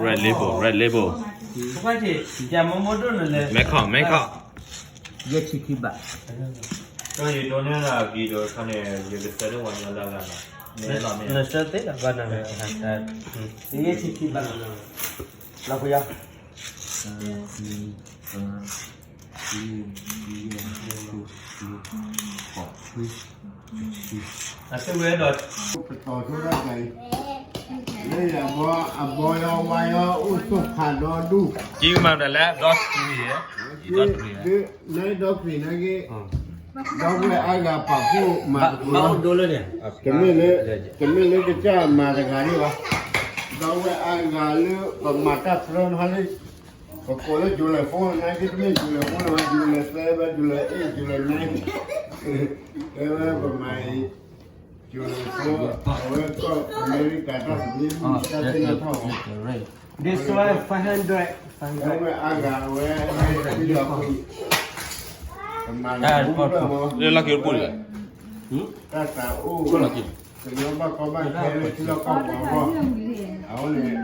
Red Label, Red Label. မ့ၢ်ခီၣ် မ့ၢ်ခီၣ်. ယဲၢ်ဆံခံဘး. ဒီးယဒိးန့ၢ်လၢအဂ့ၤဒီးခါန့ၣ် ယကစၢၤန့ၢ်ဝဲညီလၢအဂၤနီၤ. နစၢၤသ့လီၤဘၣ်နီၤ. ယဲၢ်ဆံခံဘး. လီၤပယီၤ. အဝဲဒီး ပတီၢ်ထူတၢ်ကံၤ လၢယဘီ အဘီယီဝါယီအိၣ်ဆိးဖးဒီဒူၣ် ကံမၤဒၣ်လဲၣ် ဒီတရံး ဒီတရံး နဒီကရံးနာ်က့ ဒီပုၢ်ဝဲၢ်အါဂၤပာ်ဖှိၣ်မၤတကိးလီၤ တမ့ၢ်လၢ တမ့ၢ်လၢကစၢ်မၤတဂၤန့ၣ်ဘၣ် ဒီပုၢ်ဝဲၢ်အါဂၤလၢ ပမၤတၢ်ဖြၢနဟါလၢ ပကိးလၢ July four နာ်က့ တမ့ၢ် July four လၢၤဘၣ် July seven July eight July nine တဲဝဲပမၤအံၤ July four အဝဲကီၢ်အမဲရကၤတၢ်သဘျ့မုၢ်တၢ်သ့ၣ်နီၣ်ထီၣ်အီၤ This one five hundred, five hundred. အဝဲအါဂၤအဝဲ ပမၤလၢပူၤလၢမီၤ လၢလီၢ်ခံတပူၤန့ၣ် တၢ်သးအိၣ် ကညီဘၣ်ကီဘၣ်ခဲလၢထံလီၢ်ကီၢ်ပူၤအဂီၢ် အဝဲန့ၣ်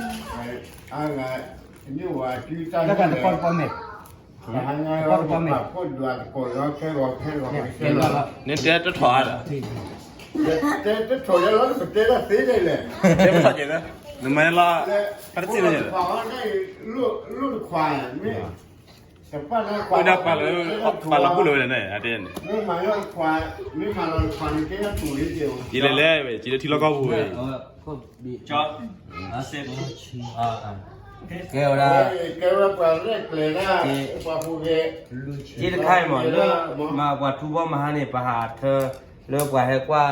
အါဂၤ မ့ၢ်ဝဲအစုတၢ်န့ၣ် ပှၤဟါညါပာ်ဖှိၣ်ဒွးသကိးလီၤ ခဲဂီၤခဲဂီၤခဲဂီၤ နတဲတထီၣ်ဧါဒီး တဲတထီၣ်ယဲလီၤ ပတဲတၢ်သ့ဒ်လဲၣ် တဲတထီၣ်ကဲလၢ နမၤလီၤ ဖးတစံးန့ၣ် လိၣ်တခွးမ့ၢ် ပာ်လီၤပာ်လီၤပာ်လီၤပူၤလၢဝဲန့ၣ် အတဲန့ၣ် မ့ၢ်မၤလီၤတခွး မ့ၢ်မၤလီၤတခွးန့ၣ် တဲတၢ်တူၢ်လံကဲ ယလဲၤလဲၤဝဲ ကံလၢထံလီၢ်ကီၢ်ပူၤဝဲ ကၠီ အစဲး ကဲဝဲဒၣ် ကဲဝဲပှၤရဲၣ်ကျဲၤဒၣ် ပှၤဖိဂဲၤ က့တခါအံၤမး လၢမၤပှၤထူဘီမဟါန့ၣ် ပဟးထၢ လၢပှၤဟဲကွၢ်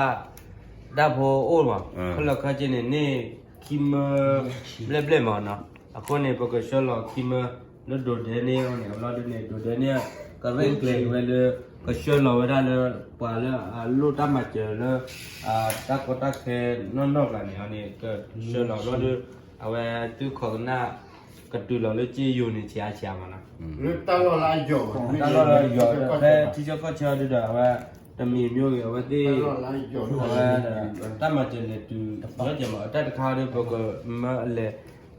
တၢ်ဖိအိၣ်မး ခဲလၢာ်ခဲဆ့န့ၣ် န့ၢ်ခံမၢ ဘျဲၣ်ဘျဲၣ်မးနီၤ အဃိန့ၣ် ပကဆှၢလီၤခံမၢ လၢဒိးဒဲန့ၢ်အီၤန့ၣ် အလီၢ်ဒ်န့ၣ် ဒိးဒဲန့ၢ် ကရဲၣ်ကျဲၤဝဲလၢ ကဆှၢလီၤဝဲဒၣ်လၢ ပှၤလၢအလိၣ်တၢ်မၤစၢၤလၢ တၢ်ကီတၢ်ခဲနီၢ်နီၢ်ကျါန့ၣ်အီၤန့ၣ် ကဆှၢလီၤဘျီဒီး အဝဲသုခိးကနၣ် ကတုၤလီၤလၢက့ယိၤန့ၣ် ဆံးအါဆံးအါမးနီၤ လၢတၢ်လီၢ်လၢအယီၤ တၢ်လီၢ်လၢအယီၤ ဖဲထံဆၢကီၢ်ဆၢဒ်ဒီး အဝဲ တမံၤမ့ၢ်ဂ့ၤ အဝဲသ့ၣ် အဝဲ တၢ်မၤစၢၤလဲၤတုၤ လီၤကဲမး တၢ်တခါဒီး ပကမၢအလဲၤ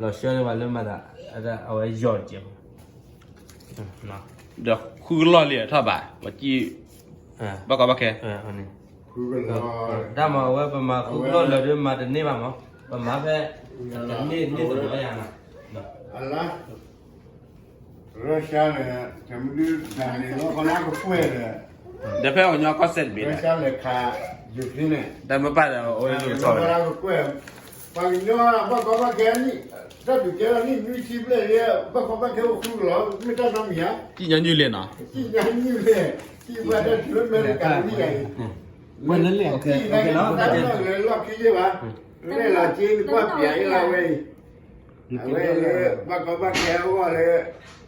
လီၤဆှၢန့ၢ်ဝဲလၢမၤသး အဝဲယီၤတကဲးမး ဒီးဃုကလီၢ်လံထီၣ်ဘး ပကံ ဘၣ်ကီဘၣ်ခဲ တၢ်မၤအဝဲပမၤဃုကလီၢ်လၢာ်ဒီးမၤတန့ၢ်ဘၣ်မး ပမၤဖဲ တန့ၢ်န့ၢ်တလီၤယၤနီၤ Russia န့ၣ် တမုဒုဒၣ်န့ၣ် လီၤကလါကကွဲၢ်ဒီး ဒီးဖဲအီၤညီကီၢ်စဲၣ်တဘ့ၣ် Russia လဲၤခး Ukraine န့ၣ် တၢ်မ့ၢ်ပာ်ဒီး အိၣ်လၢကဆီ လီၤကလါကကွဲၢ် ပှၤကညီဘၣ်ကီဘၣ်ခဲအနံၣ် တၢ်ဒုးကဲလီၤနံၣ်နွံဆံဘျဲၣ်လံ ဘၣ်ကီဘၣ်ခဲအိၣ်ဃုကလီၢ် မ့ၢ်တၢ်နီတမံၤဧါ ကံၣ်ညီနုၢ်လဲၣ်နီၤ ကံၣ်ညီနုၢ်လဲၣ် ကံၣ်ဘၣ်တၢ်တုၤလၢအမဲရကၤတမံၤဧါအံၤ ကံၣ်ဘၣ်တၢ်လီၢ်ခံယဲၢ်ဘၣ် ရဲၣ်လီၤက့ၤနကွၢ်ပၠးအံၤလၢအဝဲအံၤ အဝဲလၢ ဘၣ်ကီဘၣ်ခဲအဂီၢ်လၢ ထံလီၢ်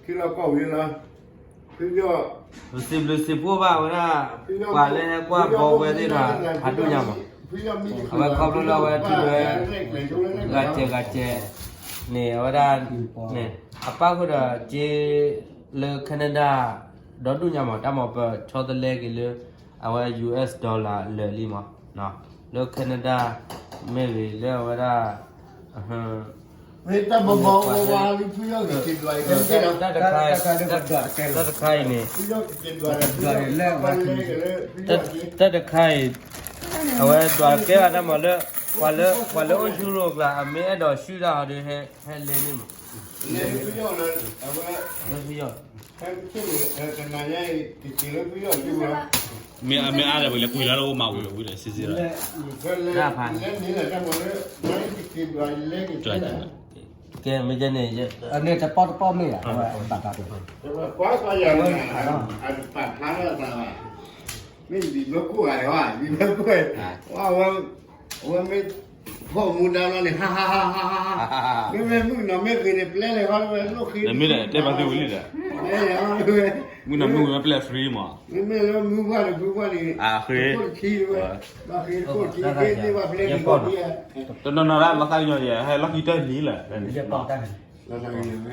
ကီၢ်ပူၤလီၤ ဖုယီၢ် ပစံးဘျုးစံးဖှိၣ်ဘၣ်ဝဲဒၣ် ပှၤလၢဟဲကွၢ်ဘီဝဲသ့ၣ်တဖၣ် အဒိၣ်ညါမး အဝဲခီဖျိလၢအဝဲထံၣ်ဝဲ ဂၤစဲးဂၤစဲး န့ၣ် အဝဲဒၣ် န့ၣ် အပၣ်ဃုာ်ဒီးက့ လၢ Canada ဒီဒိၣ်ညါမး တၢ်မၤပဆီတလဲက့ၤလၢ အဝဲ US dollar လၢာ်လံမး လၢ Canada မ့ၢ်ဂ့ၤ လၢအဝဲဒၣ် မ့ၢ်တၢ်ဘီဘီဝါဝါလံ ဖုယီၢ်က့ၤဒွးအံၤ တၢ်တခါအံၤ တၢ်တခါအံၤန့ၣ် တၢ်တခါအံၤ အဝဲဒွးကဲဘၣ်တၢ်မၤလၢ ပှၤလၢ ပှၤလၢအိၣ်ယူရိၣ်ကျါ အမ့ၢ်အဲၣ်ဒိးဆှုတၢ်အီၤဒီး ဟဲလဲၤန့ၣ်မး လၢဖုယီၢ်လၢ အဝဲ လၢဖုယီၢ် မ့ၢ်အါမ့ၢ်အါဒီး ပကလဲၤကွံာ်လီၤလၢအိၣ်မၤဝံၤဝံၤဒီး စံးစံးလီၤ တၢ်ဖးန့ၣ် ကဲမ့ၢ်ကဲန့ၣ် အန့ၣ်တပီၢ်တပီၢ်မ့ၢ်ဧါ ဘၣ်တၢ်တပီၢ် ကွၢ်ကွၢ်ယၤန့ၣ် အတပာ်ဖျါထီၣ်သးဘၣ် မ့ၢ်ဘံၣ်ဘၢခိၣ်ဂၤန့ၣ် ဘံၣ်ဘၢခိၣ် အဝဲ အဝဲမ့ၢ် ဖီၣ်မူဒါလီၤန့ၣ် ဟါဟါဟါဟါဟါ မ့မ့ၢ်မုၣ်ကနီၤမ့ၢ်ဂ့ၤန့ၣ် ပျဲလဲၤဟီဝဲလိၣ်ဃ့ မ့မ့ၢ်ဒီးတဲပှၤသုဝံၤလံဒီး မုၣ်ကနီၤမ့ၢ်ဝံၤဝဲပျဲ free မး မ့မ့ၢ်လၢမုၣ်ဘၣ်န့ၣ် မုၣ်ဘၣ်န့ၣ် အဃ့ တခိၣ်တခံဝဲ ဘၣ်ဃ့တခိၣ်တခံ ဃ့သ့ဘၣ်ပျဲက့ၤ တနီၤနီၤဒၣ်လီၤသးကညီၤယဲ ဟဲလီၢ်ခံတၢၢ်နံၤလၢ လီၤသးကညီၤမ့ၢ်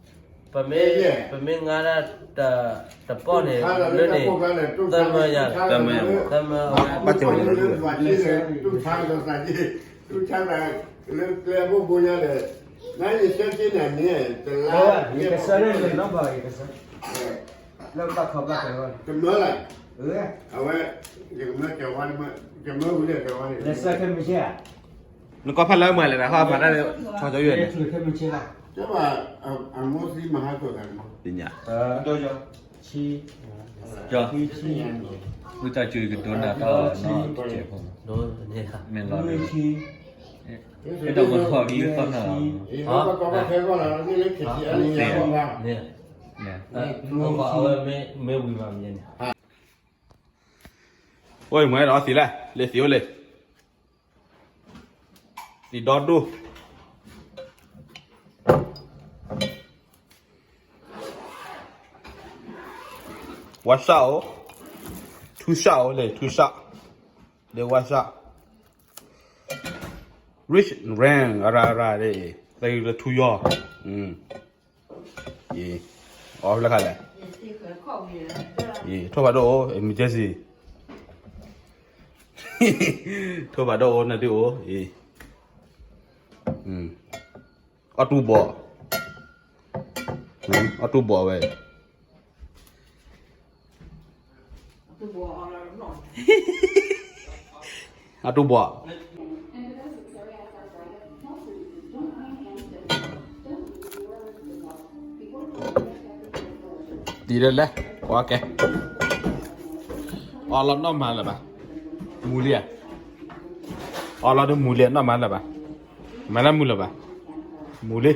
ပမ့ၢ် ပမ့ၢ်ငါဒၣ်တပီၢ်န့ၣ် လၢန့ၣ် သၢမၢယၤ, သၢမၢ, ဘၣ်တဲဝဲန့ၣ် တူၢ်ဆါဒီးသးက့ၤ, တူၢ်ဆါသးလၢကျဲဘိဘိညါဒီး, နယဆၢက့ၤန့ၣ်န့ၣ် တလါ, ယကဆၢန့ၣ်နီၤဘၣ် ယကဆၢ, လၢဘၣ်ခီဘၣ်ကလီ, တမၢလၢ, အဝဲ, ယကမၢကဝါ, ယမၢဝံၤလၢကဝါန့ၣ်, နဆၢခဲမုၢ်ဆ့ဧါ, နကီၢ်ဖးလၢမုၢ်လဲၣ် နဟီၣ်ဖးတၢ်န့ၣ်, ဆီကၠီယဲၢ်န့ၣ်, ခဲမုၢ်ဆ့လၢ, အမိၢ်သံမဟါကိၣ်သးန့ၣ်, ပညါ, ဆံ, ဆံ, ဝံသးစူၤကဒိးနၤတၢ်နီၤ, မ့ၢ်လီၤ, အဲၣ်ဒိးမၤထီၣ်လံသီၣ်နၤ, အဝဲမ့ၢ်ဝံၤမးမ့ၢ်န့ၣ်, အိၣ်မ့ၢ်ဒီးသံးလဲၣ်, လၢသံးအိၣ်လၢ, သံးဒီဒိၣ် ဝါစၢ်အိၣ်, ထူစၢ်အိၣ်လၢ ထူစၢ်, လၢဝါစၢ်, rich ram အရၣ်အရၣ်လၢ, သးလၢထူယီၢ်, အီၣ်ဖျဲၣ်ခါလဲၣ်, ထိၣ်ဖးဒိၣ်အိၣ် emergency, ထိၣ်ဖးဒိၣ်အိၣ်နဒုးအိၣ်, အီၣ်တူၢ်ဘီၣ်, အီၣ်တူၢ်ဘီၣ်ဝဲ, အီၣ်တူၢ်ဘီၣ်, ဒ်လဲၣ်လဲၣ်, ကဲ, အီၣ်လီၤနီၢ်မၤလၢၤဘၣ်, မူၤလံဧါ, အီၣ်လီၤဒုးမူၤလံ နီၢ်မၤလၢၤဘၣ်, မၤလၢမုာ်လၢၤဘၣ်, မူၤလံ